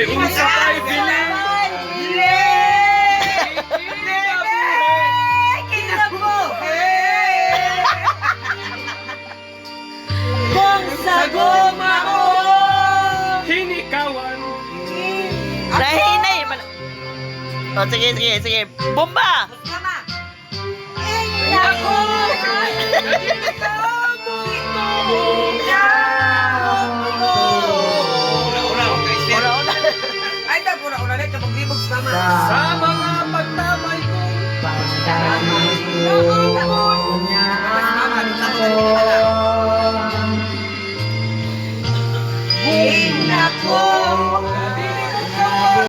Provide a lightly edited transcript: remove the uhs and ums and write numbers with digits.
Kay unsa pa'y bili. Kinabuhi. Kung sa gugma ko Hinikawan. Nahinay man. Oh, sige, sige, sige. Bomba! Tama. Ako. Una, una. Una, una. Ay, da pura una na kapaglibog sa mama. Sa mga pagtamay ko. Pagdamay ko niya ako. Inako.